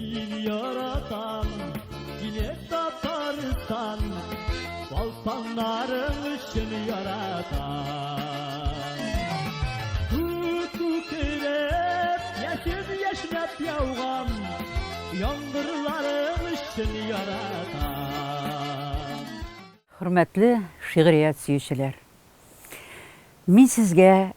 Мин яратам сине, Татарстан, Балпаннарың өчен яратам. Күк күкрәп, яшен яшьнәп яуган Яңгырларың өчен яратам. Хөрмәтле шигърият сөючеләр! Мин сезгә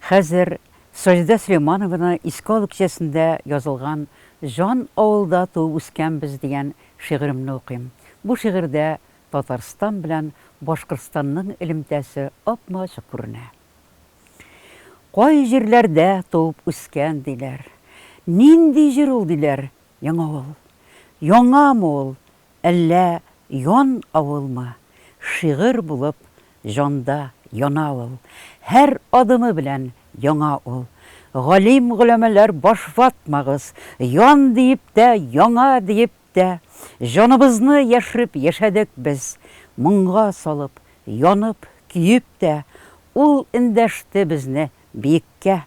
хәзер Саҗидә Сөләйманованы искә алу кичәсендә язылган Җан авылда туып үскәнбез дигән шигыремне укыйм. Бу шигырьдә Татарстан белән Башкортстанның элемтәсе ап-ачык күренә. Кай җирләрдә туып үскән, диләр. Нинди җир ул, диләр, Яңавыл. Яңамы ул, Әллә ян авылмы? Шигырь булып җанда яна ул, Һәр адымы белән яңа ул. Галим-голәмәләр баш ватмагыз, Ян диеп тә, яңа диеп тә. Җаныбызны яшереп яшәдек без, Моңга салып, янып, көеп тә, Ул эндәште безне Биеккә.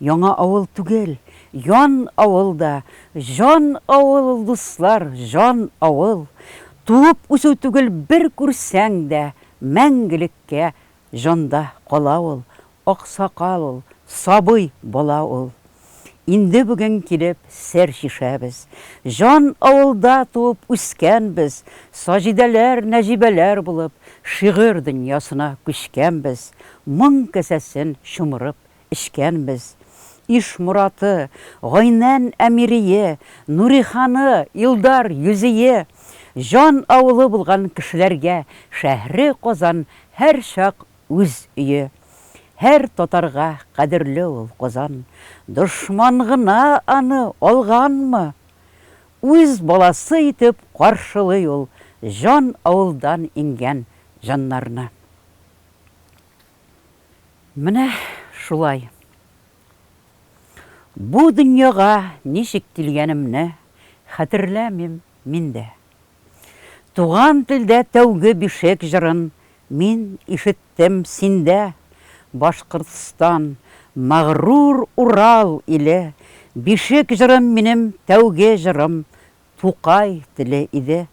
Яңа авыл түгел, ян авыл да, җан авыл ул, дуслар, җан авыл. Туып үсү түгел, бер күрсәң дә, мәңгелеккә җанда кала ул, аксакал ул, сабый бала ул. Инде бүген килеп сер чишәбез. Җан авылда туып үскәнбез, Саҗидәләр, Нәҗибәләр булып, шигырь дөньясына күчкәнбез. Моң касәсен чумырып эчкәнбез. Ишмораты, Гайнән Әмирие, Нуриханы, Илдар Юзие, Җан авылы булган кешеләргә шәһре Казан һәрчак үз өе. Һәр татарга кадерле ул Казан. Дошман гына аны алганмы? Үз баласы итеп каршылый ул җан авылдан иңгән җаннарны. Менә шулай. Бу дөньяга ничек килгәнемне хәтерләмим мин дә. Туган телдә тәүге бишек җырын мин ишеттем синдә, Башкортстан, мәгърур Урал иле, Бишек җырым минем тәүге җырым Тукай теле иде.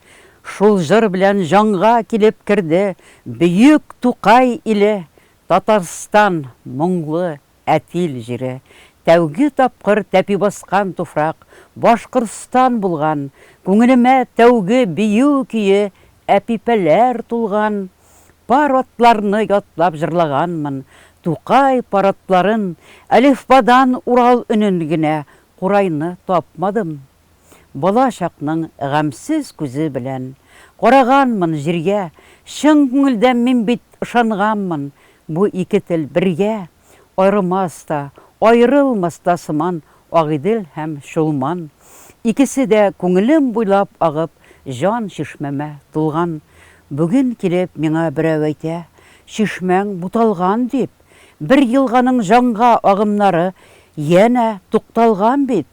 Шул җыр белән җанга килеп керде Бөек Тукай иле, Татарстан, моңлы Әтил җире. Тәүге тапкыр тәпи баскан туфрак Башкортстан булган, Күңелемә тәүге бию көе Әпипәләр тулган. Пар атларны ятлап җырлаганмын, Тукай пар атларын, Әлифбадан Урал өнен генә Курайны тапмадым. Бала чакның гамьсез күзе белән Караганмын җиргә, Чын күңелдән мин бит ышанганмын, Бу ике тел бергә, Аерымас та, аерылмас та сыман Агыйдел һәм Чулман. Икесе дә күңелем буйлап агып, Җан чишмәмә тулган. Бүген килеп миңа берәү әйтә, Чишмәң буталган, дип. Бер елганың җанга агымнары Янә тукталган бит.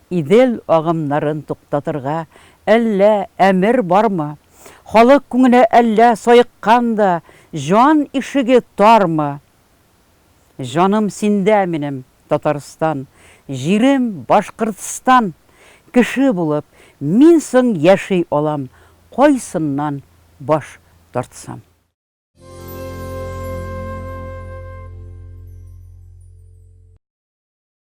Идел агымнарын туктатырга әллә әмер бармы? Халык күңеле әллә саеккан да, җан ишеге тармы? Җаным синдә минем, Татарстан, җирем, Башкортстан! Кеше булып, мин соң яши алам, кайсыннан баш тартсам?